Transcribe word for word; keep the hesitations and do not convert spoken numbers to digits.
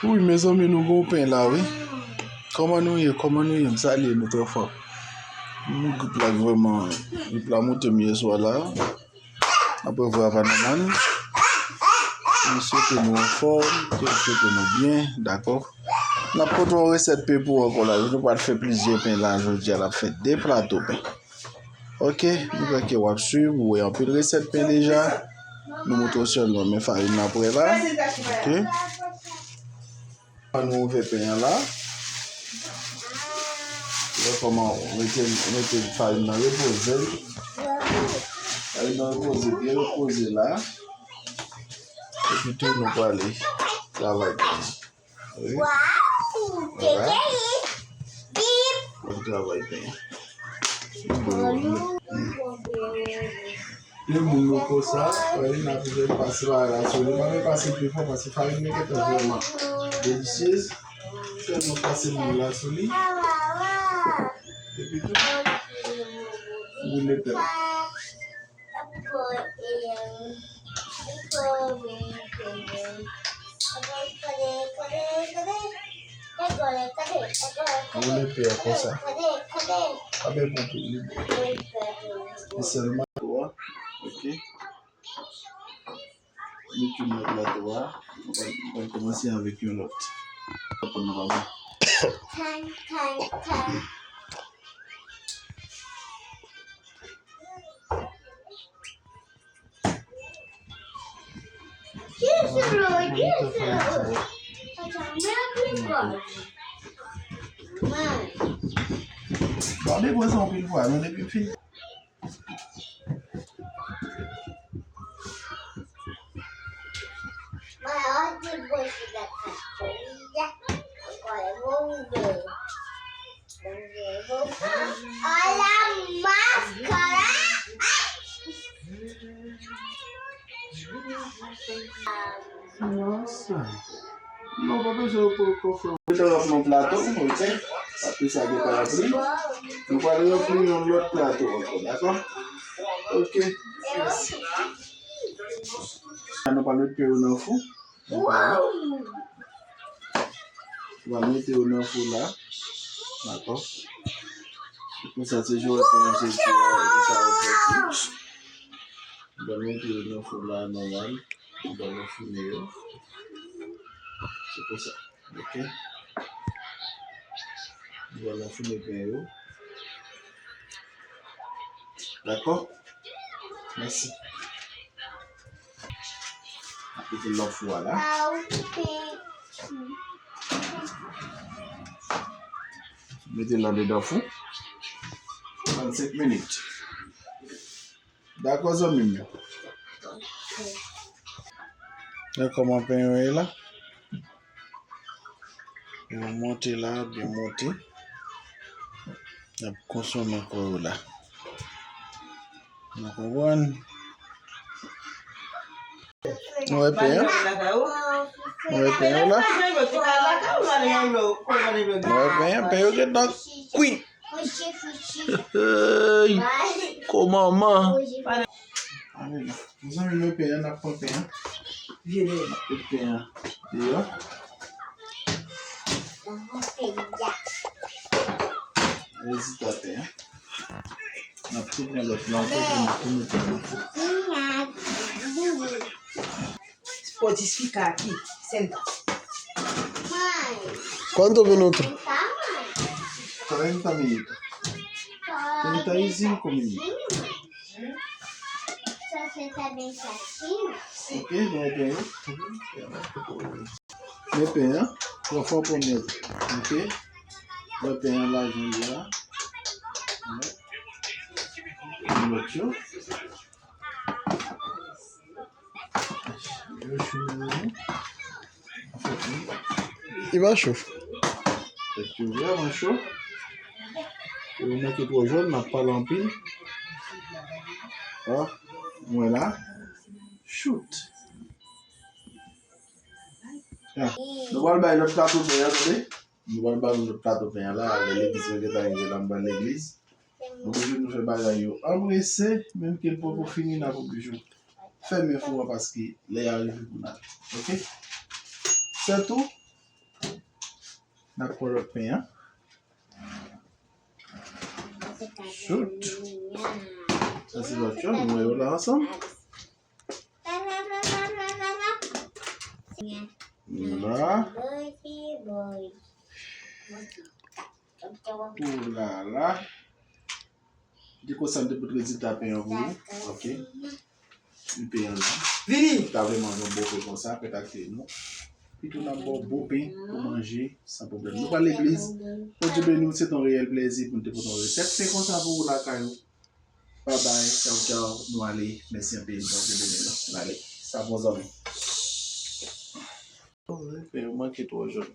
Wi, mezanmi, nou gon pen la, wi. Kòman nou ye? Kòman nou ye? M salye nou trè fò. M, grip la vrèman, grip la moute m yè swa la. Apre vwa pa nòmal. M swete nou anfòm, ke m swete nou byen, dakò? N ap pote yon resèt pen pou ankò la. Nou pral fè plizyè pen la jodi a, n ap fè de plato pen. Ok, m kwè ke w ap swiv, ou wè anpil resèt pen deja. Nou montre w sèlman, men farin nan prè la. Ok. Ann nou ouvè pen an la. Wè kòman mete, mete farin nan repoze. Farin nan repoze, byen repoze la. Epi tou nou prale travay pen an. Wi. Alright. Bon travay pen an. Bon. Yon moun nou konsa, farin nan toujou pase bagay la sou li. Pa vle pase pi fò, paske farin nan gentan vrèman delisyez. Sèlman pase moun la sou li. Epi tou, boule pen. Boule pen an konsa. Pa byen pran tout li. Li sèlman tou a. Ok. Met youn nan plato a. Nou pral, nou pral kòmanse avèk yon lòt. Tan, tan, tan. Pa bezwen sa anpil fwa, non, depi m fin. Nossa. Non, pa bezwen pou kòfè. Mete l nan plato, ok? Apre sa, gen parapli. Nou pral ranpli yon lòt plato ankò, dakò? Ok. Mèsi. Nou pral mete yo nan fou. Nou pral, nou pral mete yo nan fou la. Dakò? Pou sa, se jwe pen an, se sa, se sa, se sa. Nou pral mete yo nan fou la, nòmal. Nou pral anfoune yo. Se konsa. Ok. Nou pral anfoune pen yo. Dakò? Mèsi. Mete l nan fou a la. Mete l andedan fou. Trannsenk minit. Dakò, zanmi m yo. Gade kòman pen yo ye la. Yo monte la, byen monte. Y ap konsome kò yo la. Nou konprann? Nou wè pen an? Nou wè pen yo la? Nou wè pen an? Pen yo gentan kwit. Hey, kòmanman. Mezanmi, nou pen an, n ap pran pen an. N ap pran pen an deyò. Rezilta pen an. N ap tou pran lòt la ankò pou nou tou mete nan fou. Pode ficar aqui, senta. Quantos minutos? Trenta minutos. Treinta e cinco minutos. Ok, nou pen yo. Men pen an, pran fò pou mèt. Ok. Mwen pen an la, jan li a. Mwen lòt yo. Yo cho, mezanmi. Li pa cho. Tèt yo vrèman cho. Yo manke twò jòn, n ap pale anpil. An, mwen la. Shoot. Ya. Nou pral bay lòt plato pen an, tande? Nou pral bay lòt plato pen an la, lè legliz mwen gentan rive la, m pral legliz. Nou oblije nou fè bagay yo anprese, menm ke l poko fini, n ap oblije fèmen fou an paske lè a rive pou n ale. Ok? Sètou, N ap pran lòt pen an. Shoot. Sa se lòt yo, nou wè yo la ansanm. La. Ou la la. Di konsa m te pote rezilta pen an pou ou. Ok. Li pen an la. Vini! Ou ta vle manje yon bon pen konsa, kontakte nou. Pito n ap ba w bon pen pou manje san pwoblèm. Nou pral legliz. Bondye beni w, se t on reyèl plèzi pou n te pote yon resèt pen konsa pou ou lakay ou. Babay, tchaw tchaw, nou ale. Mèsi anpil, Bondye beni nou. N ale. Sa bon zanmi. Oh, pen yo manke twò jòn.